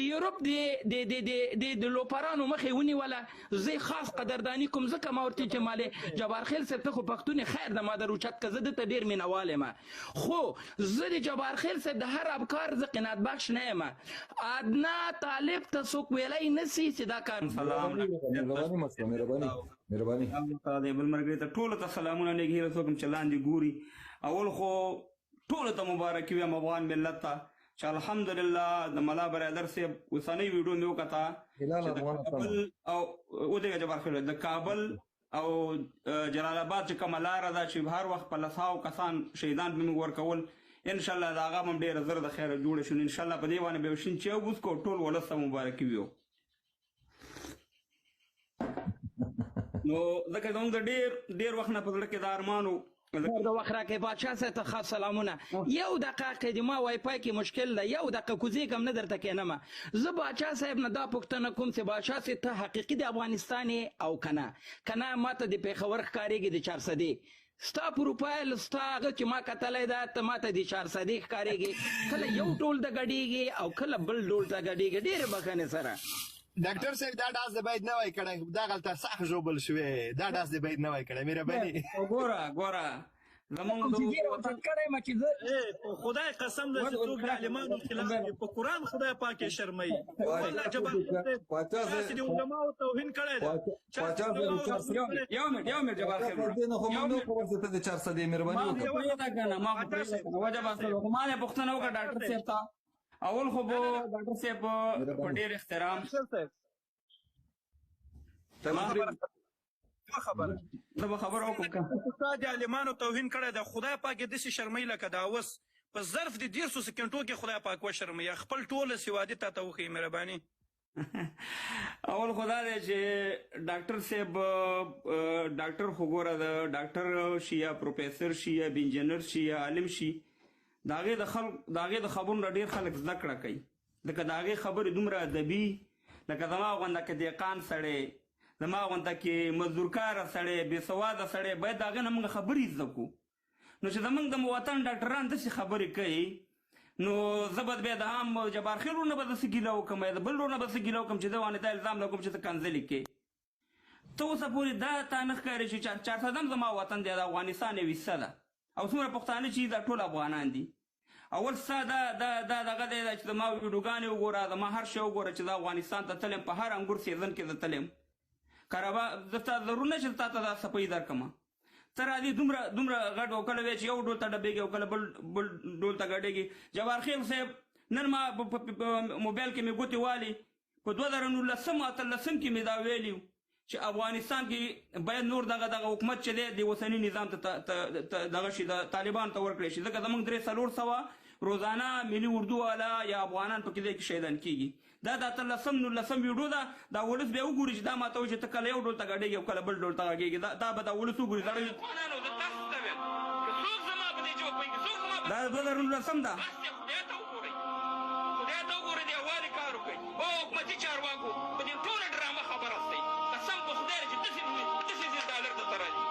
د یورپ د د د د د د لوپرانو مخه ونیوله. زه خاص قدردانی کوم، ځکه ما ورته چې مالې جبار خیل صاحب ته خو پښتون خیر د ما در اوچت که زه ده ته ډېر مینوال یم، خو زه د جبار خیل صاحب د هر افکار زه قناعت بخش نه یم. ادنا طالب ته څوک ویلی نه سي چې دا کار. سلام. مهرباني مسله، مهرباني، مهرباني. د بل مرګري ته ټولو ته سلامونه، نیک هیله څوک چې لاندې ګوري. اول خو ټولو ته مبارکي وایم، افغان ملت ته، چې الحمدلله د ملا برادر صاحب اوسنۍ ویډیو مې وکته هلال چې د افغان کابل او ودرېږه جبار خیل، د کابل او جلال آباد چې کومه لاره ده چې هر وخت په لسهاو کسان شهیدان به موږ ورکول، ان شاء الله دا هغه هم ډېره زر د خیره جوړه شي. ان شاء الله په دې باندې به یو شین چای وڅکو، ټول ولس ته مبارکي ویو. نو ځکه زموږ د ډېر ډېر وخت نه په زړه کې دا ارمان و. د وخت راکې بادشاه صاحب ته خاص سلامونه. یو دقیقه دی، ما وای فای کې مشکل ده، یو دقیقه کوزیږم نه درته کینم. زه بادشاه صاحب نه دا پوښتنه کوم چې بادشاه صاحب ته حقیقي د افغانستان یې او کنه؟ کنه ماته د پېښور ښکارېږي، د چارسدې ستا پروفایل، ستا هغه چې ما کتلی ده، ته ماته د چارسدې ښکارېږي. کله یو ډول ته ګډېږي او کله بل ډول ته ګډېږي. ډېرې بخښنې سره. ډاکټر صاحب، دا ډاس دی باید نه وای کړی، دا غلطه سخت ژوبل شوی، دا ډاس دی باید نه وای کړی، مهرباني. ګوره ګوره، زمونږ چې زه راوچت کړی ما چې زه په خدای قسم ده چې څوک د عالمانو خلاف وي، په قرآن خدای پاک یې شرموي. والله جبار صاحب، پاچا چا چې د علماو توهین کړی ده، چا چې پاچا د علماو صاحب، توهین کړی یو منټ، یو منټ جبار خیل. دې نه خو موږ نه خبر چې ته د چارسدې. مهرباني ما وکړه. خو پرېږده که نه، ما خو پرېږده که نه، وجه به څه؟ خو ما له پوښتنه وکړه ډاکټر صاحب ته. اول خو به ډاکټر صاحب په ډېر احترام دوه خبره. زه به خبره وکړم که چا د عالمانو توهین کړی ده، خدای پاک یې داسې شرموي لکه دا اوس په ظرف د 30 سیکنډو کې خدای پاک وشرموي، خپل ټوله سوادي تا ته وښیي. مهرباني. اول خو دا دی چې ډاکټر صاحب، ډاکټر خو ګوره د ډاکټر شي یا پروفیسر شي یا انجینر شي یا عالم شي، د هغې د خلق د هغې د خبرو نه ډېر خلک زده کړه کوي، لکه د هغې خبرې دومره ادبي، لکه زما غونده کې دهقان سړی، زما غونده کې مزدورکاره سړی، بېسواده سړی، باید د هغې نه موږ خبرې زده کړو. نو چې زمونږ د وطن ډاکټران داسې خبرې کوي، نو زه به بیا د عام جبار خیل ورونه به داسې ګیله وکړم یا د بل ورونه به څه ګیله وکړم چې ده باندې دا الزام لګوم چې ته کنځلې کې. ته اوسه پورې دا تا نه ښکاري چې چارسده هم زما وطن دی، د افغانستان یو حصه ده، او څومره پښتانه چې دا ټول افغانان دي. اول ستا دا دا دا دغه دی چې زما ویډیوګانې وګوره، زما هر شی وګوره چې زه افغانستان ته تلم، په هر انګور season کې زه تلم. کربا زه تا ضرور نه چې تا ته دا سپۍ درکړم. ته راځې دومره دومره غټ، او کله وایې چې یو ډول ته ډبېږي او کله بل بل ډول ته ګډېږي. جبار خیل صاحب، نن ما په موبایل کې مې ګوتې والي، په 2019 18 کې مې دا ویلي چې افغانستان کې باید نور دغه دغه حکومت چې دی د اوسني نظام ته دغه شي، د طالبانو ته ورکړی شي، ځکه زمونږ 300-400 روزانه ملي اردو والا یا افغانان پکې ځای کې شهیدان کېږي. دا د 18 19 ویډیو ده. دا ولس بیا وګوري چې دا ماته وایي چې ته کله یو ډول ته ګډېږي او کله بل ډول ته غږېږي. دا به دا ولس وګوري. زړه افغانانو، زه تاسو ته وایم که څوک زما په دې ژبه پوهېږي، څوک زما په دا 2019 ده. بس دی، خدای ته وګورئ، خدای ته وګورئ، د یووالي کار وکړئ. او حکومتي چارواکو، په دې ټوله ډرامه خبره سئ. قسم په خدای چې داسې داسې ډالر درته راځي.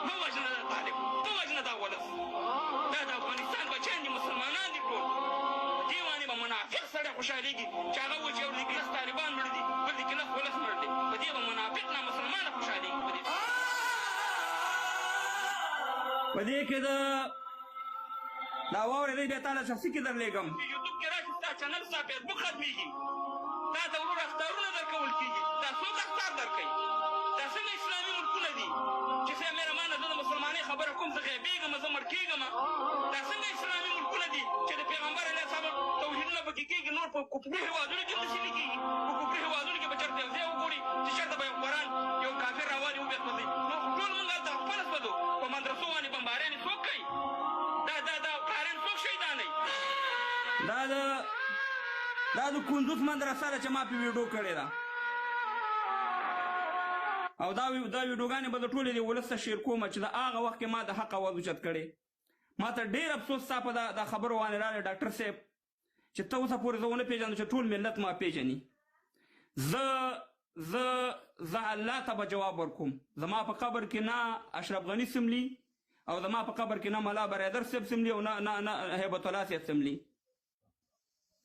مه وژنه دا طالب، مه وژنه دا ولس، دا د افغانستان بچیان دي، مسلمانان دي ټول. په دې باندې به منافق سړی خوشحالېږي چې هغه وایي چې یو ځای کې 10 طالبان مړه دي، بل ځای کې 10 ولس مړ دی. په دې به منافق نامسلمانه خوشحالېږي په دې. په دې کې د دا واورې دی، بیا تا له شخصي کې درلېږم. چې یوټیوب کې راشي ستا چینل، ستا فیسبوک ختمېږي، تا ته ورور اخطارونه درکول کېږي. دا څوک اخطار درکوي؟ دا څنګه اسلامي ملکونه دي چې څه مهربانه زه د مسلمانۍ خبره کوم، زه غیبېږم، زه مړ کېږم؟ دا څنګه اسلامي ملکونه دي چې د پیغمبر علیه السلام توهینونه پکې کېږي؟ نور په کفري هېوادونو کې هم داسې نه کېږي. په کفري هېوادونو کې به چېرته یو ځای وګوري چې چېرته به یو قرآن یو کافر راوالي وبې سوځوي؟ نو خو ټول موږ هلته خپله سوځو. په مدرسو باندې بمباریانې څوک کوي؟ دا دا دا قاریان څوک شهیدانوي؟ دا د کندوز مدرسه ده چې ما په ویډیو کړې ده، او دا دا ویډیوګانې به د ټولې د ولس ته share کوم چې د هغه وخت کې ما د حق اواز اوچت کړی. ما ته ډېر افسوس ستا په دا دا خبرو باندې راغی ډاکټر صاحب چې ته اوسه پورې زه ونه پېژندم چې ټول ملت ما پېژني. زه زه زه الله ته به جواب ورکوم. زما په قبر کې نه اشرف غني سملی او زما په قبر کې نه ملا برادر صاحب سملی او نه نه نه هیبت الله صاحب سملی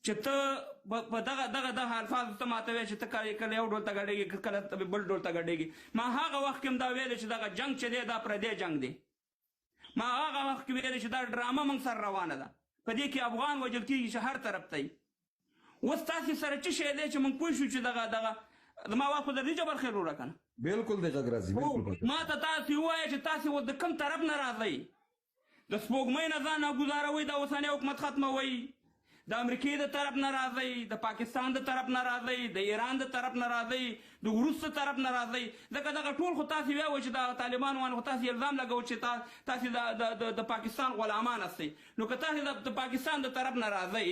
چې ته په دغه دغه دغه الفاظو ته ماته وایې چې ته کله کله یو ډول ته ګډېږې، کله ته بل ډول ته ګډېږې. ما هغه وخت کې هم دا ویلې چې دغه جنګ چې دی دا پردی جنګ دی. ما هغه وخت کې ویلې چې دا ډرامه موږ سره روانه ده، په دې کې افغان وژل کېږي چې هر طرف ته. اوس تاسې سره څه شی دی چې موږ پوه شو چې دغه دغه زما واک خو درځي جبر خیر وروره که نه؟ بالکل د غږ راځي، بالکل. ما ته تاسې ووایه چې تاسې اوس د کوم طرف نه راځئ؟ د سپوږمۍ نه ځان ګزاروئ، د اوسنی حکومت ختموئ، د امریکې د طرف نه راځئ، د پاکستان د طرف نه راځئ، د ایران د طرف نه راځئ، د روس د طرف نه راځئ؟ ځکه دغه ټول خو تاسې ویاوئ چې دا طالبان وانه خو تاسې الزام لګوئ چې تاسې د پاکستان غلامان هستئ. نو که تاسې د پاکستان د طرف نه راځئ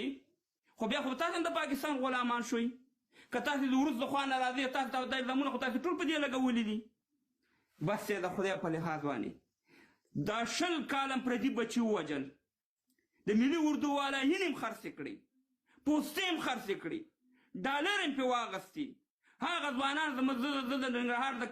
خو بیا خو تاسې هم د پاکستان غلامان شوئ. که تاسې د روس د خوا نه راځئ، تاسې ته دا الزامونه خو تاسې ټول په دې لګولي دي. بس یې د خدای په لحاظ باندې دا 20 کاله پردي بچي ووژل، د ملي اردو والا هیلې هم خرڅې کړې، پوستې هم خرڅې کړې، ډالر هم پرې واغستې. هغه ځوانان زه د ننګرهار د